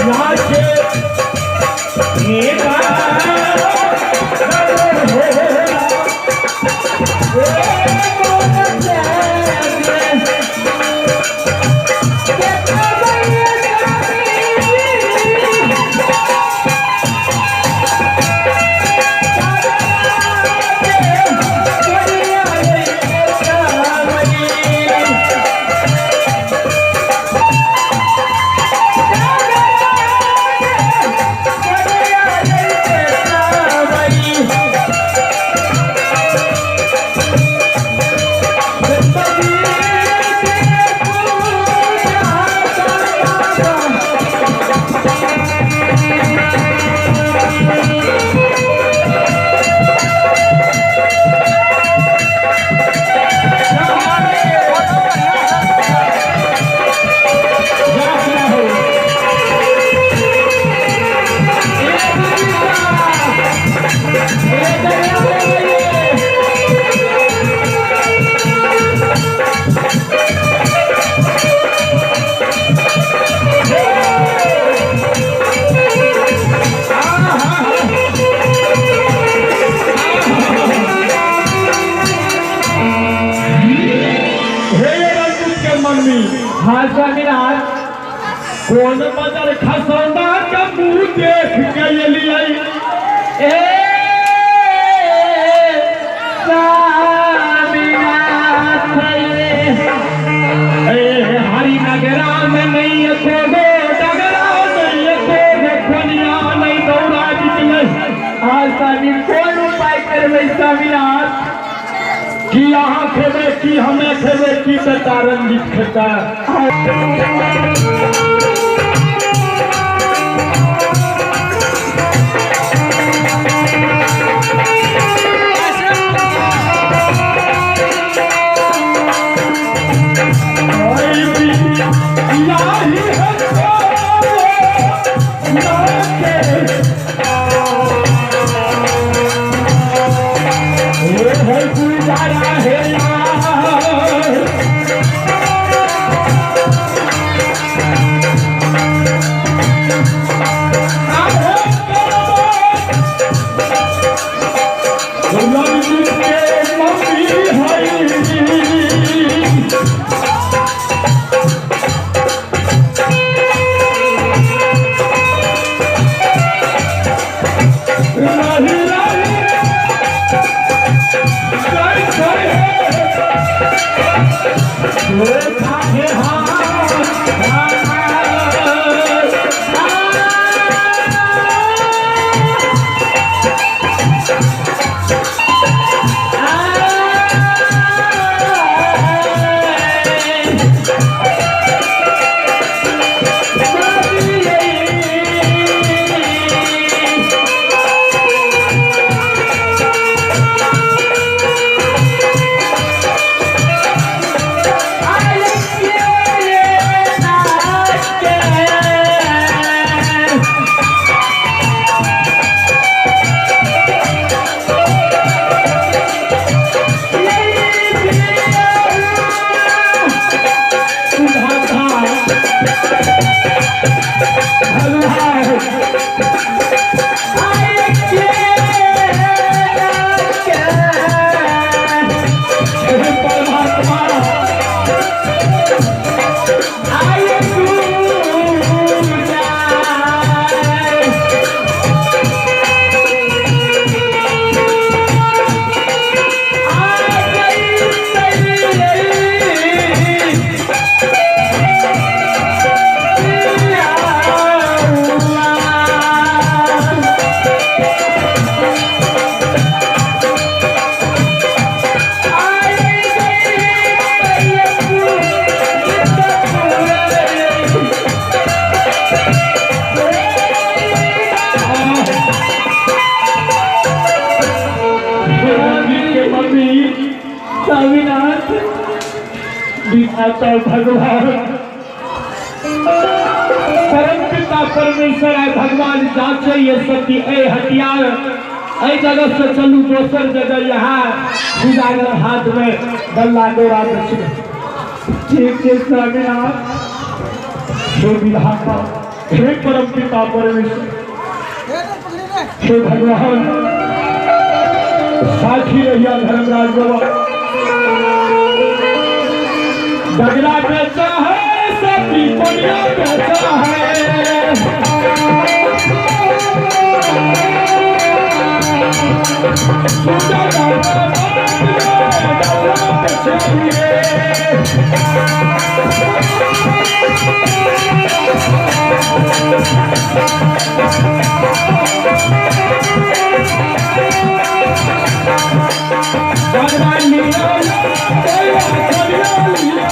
नाचे हे रंजित के मम्मी। हाँ स्वामीनाथ। कोन बजर खसौना के मुंह देख के एलियै? ए स्वामीनाथ, ए हरि नगरा में नहीं एको गो डगरा, नहीं एको गो कोनिया, नहीं दौड़ा बिकलै। हाँ स्वामी, कोन उपाय करबै स्वामीनाथ? की अहाँ खेबै, की हमे खेबै, की बेटा रंजित खेता? स्वामीनाथ, विधाता भगवान परम पिता परमेश्वर है भगवान, जाचे ये सत्य ए हथियार ए जगह से चलू दोसर जगह, यहाँ उजागर हाथ में डल्ला डोरा दक्षिण। ठीक है स्वामीनाथ। हे विधाता। हे परम पिता परमेश्वर, हे भगवान, साखी रहिया धर्मराज बाबा। डगरा बेचा है सती कोनिया बेचा है। सुंदर डगरा बेचा है। डगरा लिया कोनिया लिया।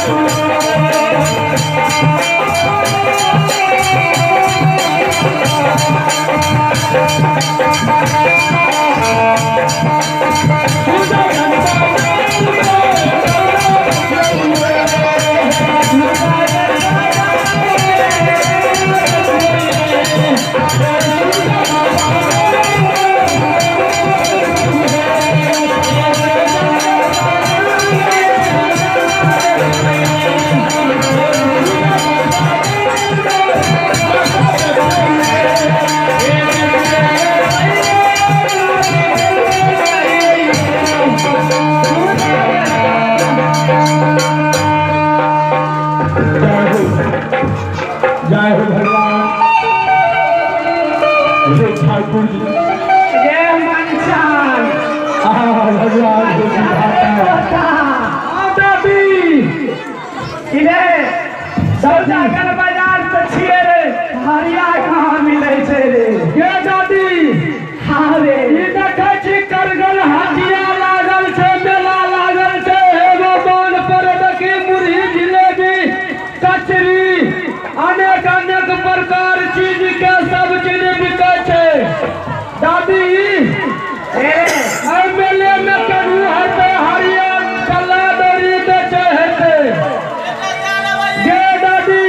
जय हो भगवान, हे ठाकुर जी, जय मनसान। भगवान हो विधाता। दादी इधर सौदागर बाजार से छिए रे, हरिया कहाँ मिलै छै रे? के दादी? हाँ रे। ई देखै छी करगल हाटिया लागल छै, मेला लागल छै। एगो बान्ह पर देखी मुरही जिलेबी कचरी अनेक अनेक प्रकार चीज के सब चीज बिकै छै। दादी, एहि मेले में केनहु हेतै हरिया कल्ला दौरी बेचै हेतै गे दादी?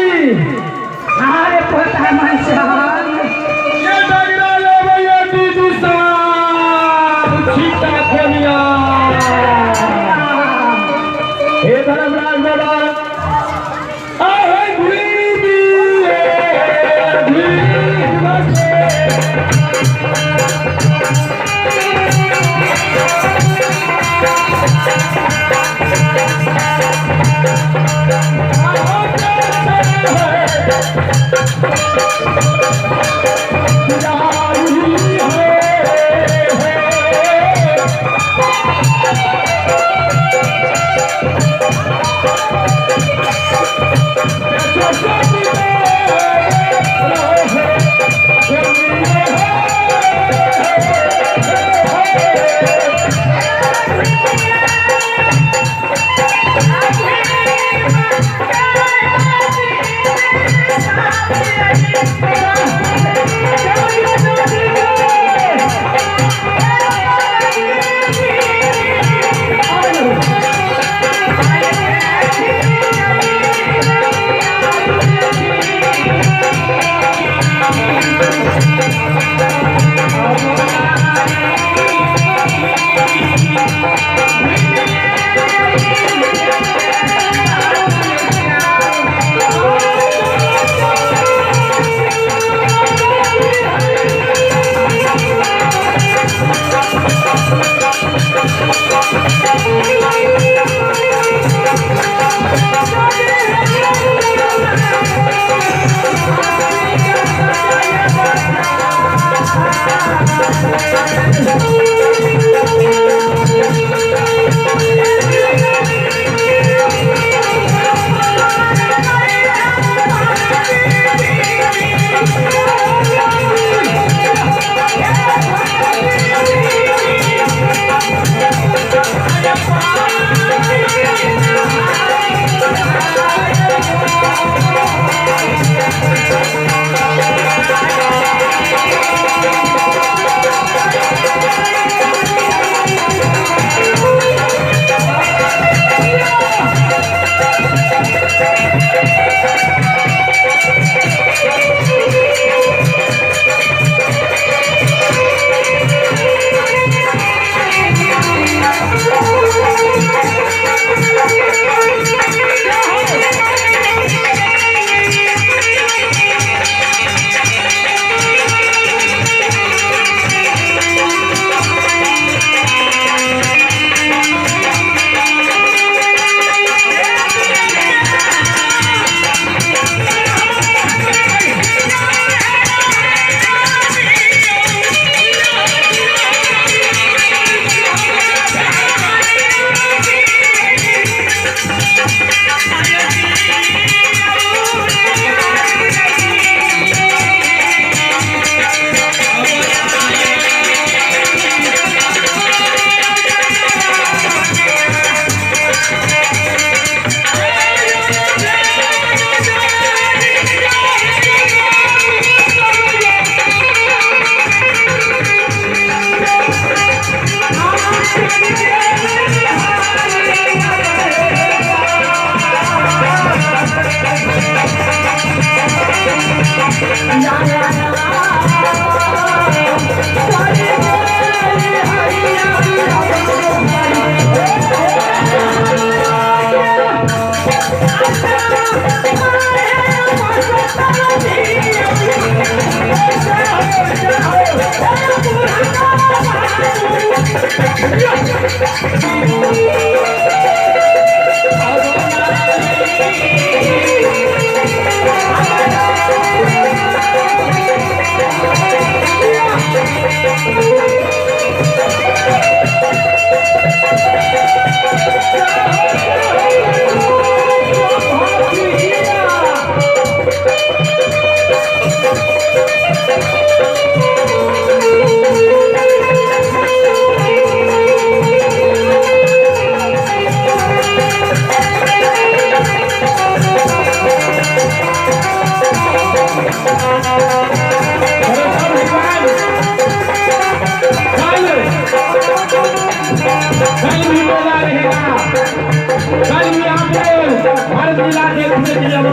हाँ रे पोता मनसान। ये डगरा लेबै ये दीदी साहब छीटा खोलिया। हे धर्मराज बाबा, आहे भीमी भीम से।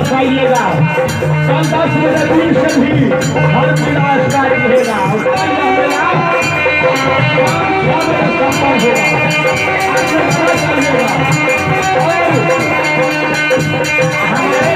खाइएगा। कल 10 बजे दिन से भी हर मेला स्टार्ट रहेगा और कल यह मेला 5-6 बजे संपन्न होगा। आप लोग चलिएगा और हमारे